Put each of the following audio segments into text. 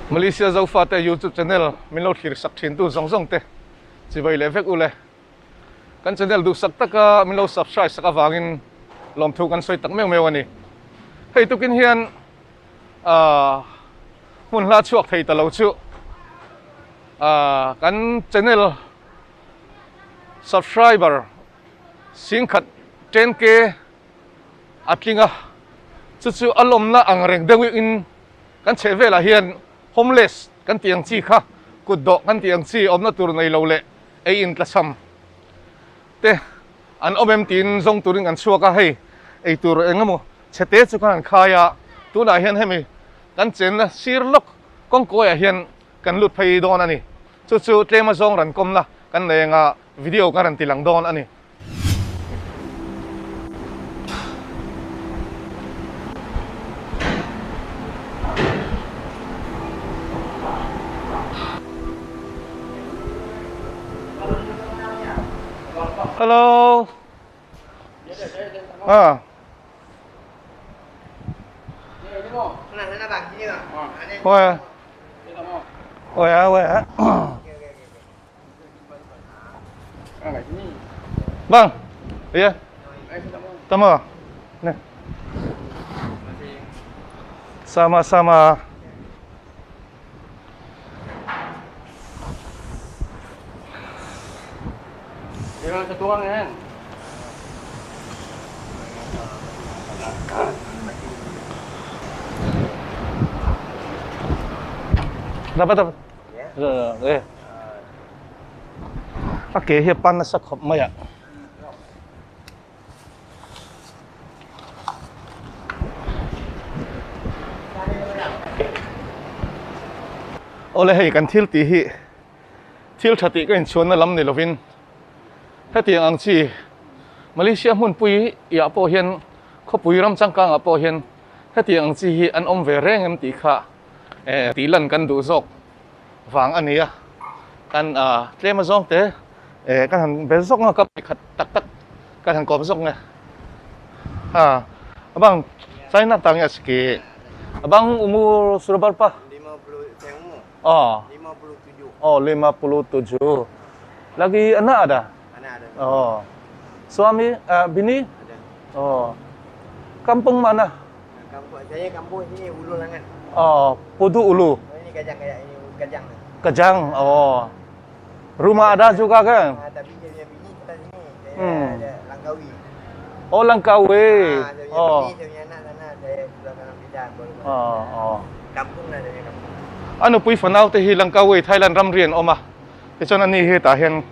Malaysia Zofate YouTube channel min lo thlir sak thin tu zawng zawng te chibai leh vek ule. Kan channel duhsak taka min lo subscribe sak avangin lawmthu kan sawi tak meuh meuh a ni. Hei tukin hian ahh hmun hla chhuak thei ta lo chu ahh kan channel subscriber singkhat 10k a tling a, chu chu a lawmna ang reng deuhin kan chheh velah hian homeless kan tih ang chi kha kut dawh kan tih ang chi awmna tur nei lo leh ei in tlachham te an awm em tiin zawng turin kan chhuak a, hei ei tur eng emaw chhe te chu khan an khai a, tunah hian hemi kan chenna sir lawk kawngkawiah hian kan lut phei dawn a ni, chu chu tlema zawng ran kawmna kan nei anga video kan rawn ti lang dawn a ni. Hello. Ah. Oi. Oi ah, oi ah. Bang. Ya. Tama. Nah. Sama-sama. Memang satu orang kan? Dapat dapat. Eh. A ke hi a pan nasa khawp mai a. Awle hei kan thil tih hi thil tha tih ka inchhuanna lam ni lovin hetiang ang chi Malaysia hmunpui ah pawh hian khawpui ram changkangah pawh hian hetiang ang chi hi an awm ve reng em tih kha eh tih lan kan duh zawk vang a ni a kan ah tlem a zawng te eh kan han bel zawk nga ka khat tak tak kan han kawm zawk nge ha abang china tang ya sikit abang umur sudah berapa oh oh 57 lagi anak ada Anak ada. Oh. Suami uh, bini? Ada. Oh. Kampung mana? Kampung saya kampung sini Ulu Langan. Oh, Pudu Ulu. Oh, ini Kajang kayak ini Kajang. Kajang. Oh. Rumah ada juga kan? Ha, tapi dia punya bini tak sini. Saya ada Langkawi. Oh, Langkawi. Ha, saya punya Oh. bini, saya punya anak sana, saya sudah dalam bidang baru. Oh, oh. Kampung lah saya punya kampung. Anu pui fanau te hi Langkawi Thailand ram rian awm a. Tichuan ani hi tah hian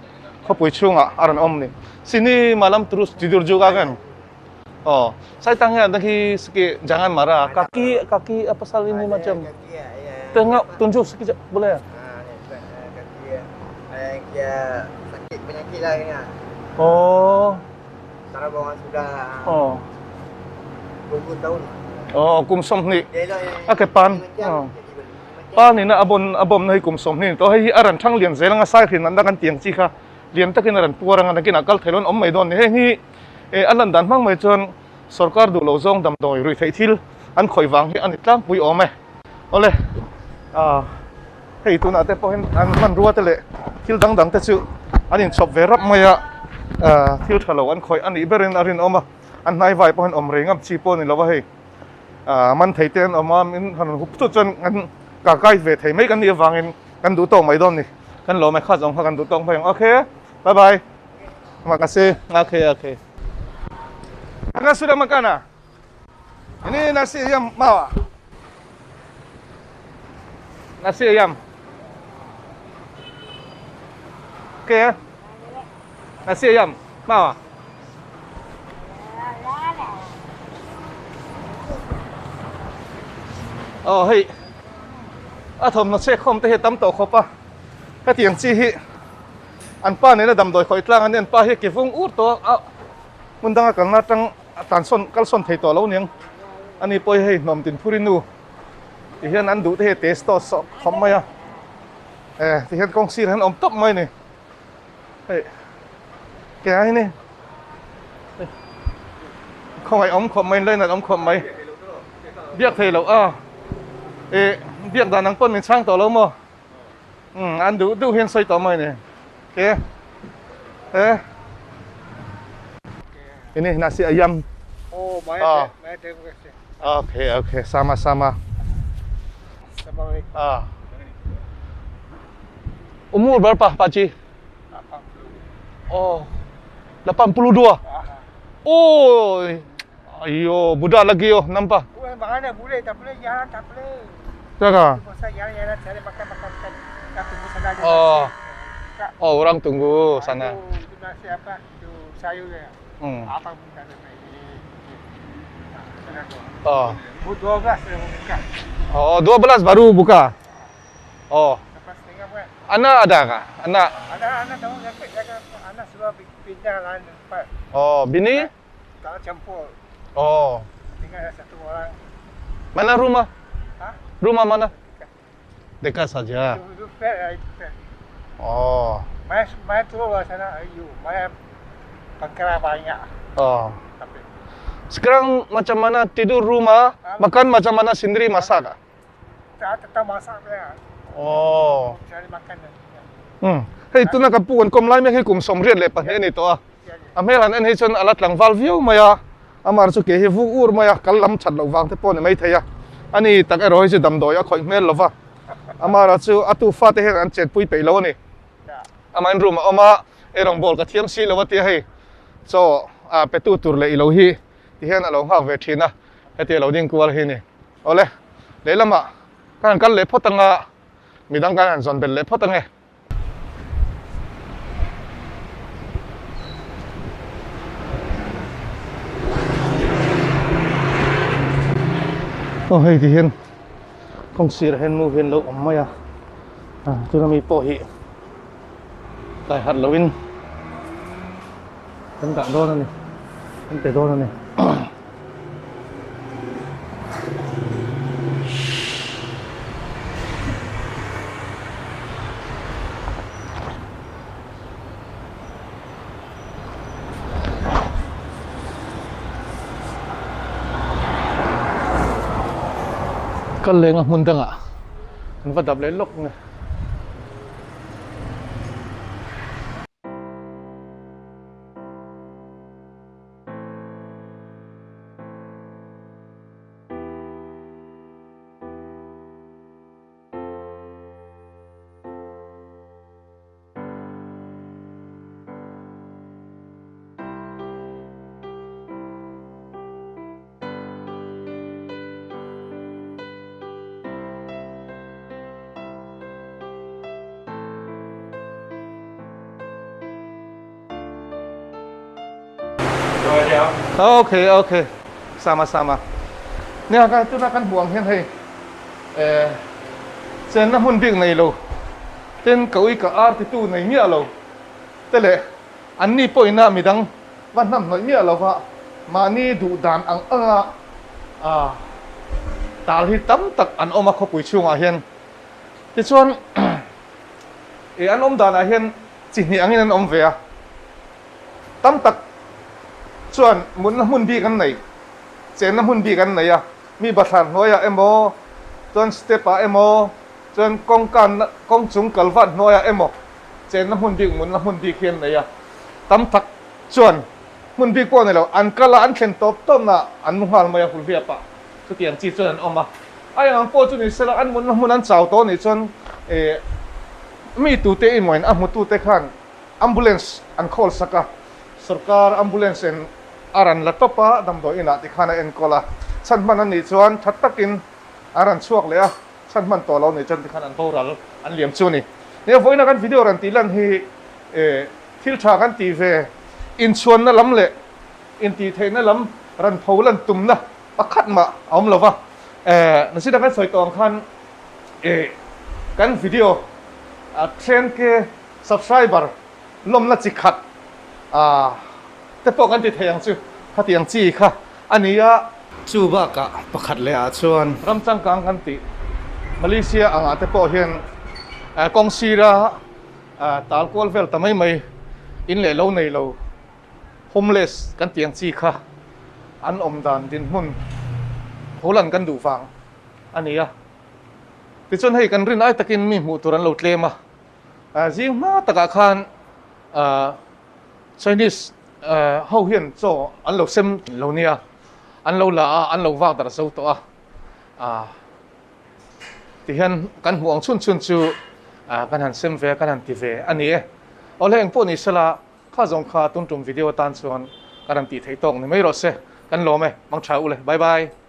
khawpui chhungah a rawn awm a ni. Sini malam terus tidur juga kan? Oh, saya tanya lagi sikit jangan marah. Kaki kaki apa pasal ini macam? Kaki ya, ya. Tengok tunjuk sikit boleh? Ha, ni sebab kaki ya. Ada yang dia sakit penyakit lah ni. Oh. Sekarang bawang sudah Oh. 20 tahun. Oh, kum 20. Dia lah yang A ke pan. Oh. Pa nina a bon a bawmna hi kum 20 tawh hei hi a ran thang lian zel anga sai hrin an kan tiang chi kha lian takin a ran puar anga nakinah kal theih lawn awm mai dawn a ni heng hi eh a lan dan hmang mai chuan sorkar duh lo zawng damdawi ruih theih thil an khawih vang hi a ni tlangpui awm e awle ah hei tunah te pawh hian an hmanrua te leh thil dang dang te chu an inchhawp ve rap mai a ah thil tha lo an khawih a nih berin a rinawm a an hnai vai pawh hian awm rei ngam chi pawh a ni lo va hei. Ah man thei te an awm a min han hup tut chuan kan ka kai ve thei mai kan nih avangin kan duh tawk mai dawn a ni kan lawm e kha zawng kha kan duh tawk mai ang okay bye bye terima kasih okay okay Anda sudah makan ah ini nasi ayam mau ah nasi ayam okay ah nasi ayam mau ah Aw hei a thawmhnaw chhek khawm te hi a tam tawh khawp a hetiang chi hi an pa nena damdawi khawih tlang a nia an pa hi a ke vung ur tawh a hmun danga kalna atang a tlansawn kalsawn thei tawh lo aniang ani pawh hi hei hnawm tin phur inu ti hian an duh te hi a test tawh sawk khawp mai a eh ti hian kawng sir ah hian a awm tawp mai a ni. Hei ke ai ni khawngaih awm khawp mai lainat awm khawp mai biak thei loh a e biak dan ang pawn min chhang tawh lo maw? Umm an duh duh hian sawi tawh mai ni. Ke e Ini nasi ayam. Oh, mai ah. mai terima kasih. Okey, okey, sama-sama. Assalamualaikum. Ah. Umur berapa Pak Cik? 80. Oh. 82. Ah. Oh. Ayo, budak lagi oh, nampak. Bukan mana boleh, tak boleh jalan tak boleh. Jaga. Pasal jalan-jalan cari makan makan makan. Tak tunggu sana aja. Oh. Kak. Oh, orang tunggu sana. Itu, itu nasi apa? Itu sayur ya. Apa pun tak ada. Sana tu. Oh. Bu 12 sudah buka. Oh, 12 baru buka. Oh. Lepas setengah bukan. Anak ada kah? Anak. Anak anak tahu jaga jaga anak sudah pindah lain tempat. Oh, bini? Tak campur. Oh. Tinggal satu orang. Mana rumah? Ha? Rumah mana? Dekat saja. Itu, itu flat lah, itu flat. Oh. Mai mai turun lah sana, ayo. Mai perkara banyak. Oh. Tapi Sekarang macam mana tidur rumah, makan macam mana sendiri masak ah? tak tetap masak dia. Oh. Cari makan dah. Hei tuna ka pu an kawm lai mek hi kum 22 ani tawh a, a hmel han en hi chuan a la tlangval viau mai a, amar chu ke hi vuk ur mai a, kal lam that loh vang te pawh a ni maithei a, ani tak erawh hi chu damdawi a khawih hmel lo va, amara chu a tu fate hian an chetpui peih lo a ni, amahin room a awm a, ei rawngbawl ka thiam si lo a tia hei chaw a pe tu tur leh i lo hi ti hian a lo nghak ve thin a, heti a lo ding kual hi a ni, awle lehlamah ka han kal leh phawt anga midang kan han zawn belh leh phawt ange. Aw hei ti hian kawng sirah hian nu hian lo awm mai a ah tuna mi pawh hi tlai harh loin kan dah dawn a ni kan pe dawn a ni. Kal leng a hmun dangah an va dap leh lawk nge. Okay okay sama sama nia ka tuna kan hmuh ang hian hei eh chenna hmun bik nei lo ten ka ui ka ar ti tu nei miah lo te leh an ni pawhin a midang va hnam hnawih miah lo va mahni duh dan ang anga ah tal hi tam tak an awm a khawpui chhungah hian tichuan eh an awm danah hian chi hnih angin an awm ve a, tam tak chuan mutna hmun bik an nei, chenna hmun bik an nei a, mi bathlar hnuaiah emaw, chuan step ah emaw, chuan kawngkan kawng chung kal vat hnuaiah emaw chenna hmun bik mutna hmun bik hi an nei a, tam tak chuan hmun bik pawh a nei lo, an kal a an thlen tawp tawpna an mu nghal mai a hulhliap ah chutiang chi chuan an awm a, a eng ang pawh chu ni sela an mutna hmun an chau tawh anih chuan eh. Mi tute emaw in a hmutute khan ambulance an call sak a, sorkar ambulance in a rawn la tawp a, damdawi inah ti khan a enkawl a, chhan hman an nih chuan tha takin an rawn chhuak leh a, chhan hman tawh lo nih chuan ti khan an boral an liam chu a ni. Nia vawiina kan video rawn tih lan hi thil tha kan tih ve inchhuanna lam leh intihtheihna lam rawn pho lan tumna pakhat mah a awm lo va, nasida kan sawi tawh ang khan Eh kan video a then ke subscriber lawmna chi khat ah te pawh kan ti thei ang chu khatiang chi kha a ni a. Chu bakah pakhat leh ah chuan ram changkang kan tih Malaysia angah te pawh hian kawng sira tal kual vel ta mai mai in leh lo nei lo homeless kan tih ang chi kha an awm dan dinhmun pholan kan duh vang a ni a. Tichuan hei kan rin ai takin mi hmuh tur an lo tlem a, zing hma takah khan Chinese ho hian chaw an lo sem lo nia, an lo la a, an lo vak darh zo tawh a. Tihian kan hmuh ang chhun chhun chu kan han sem ve a, kan han ti ve a ni e. Awle engpawh ni sela kha zawng kha tun tum video atan chuan kan han tih theih tawk ni mai rawh se. Kan lawm e, mang tha u le. Bye bye.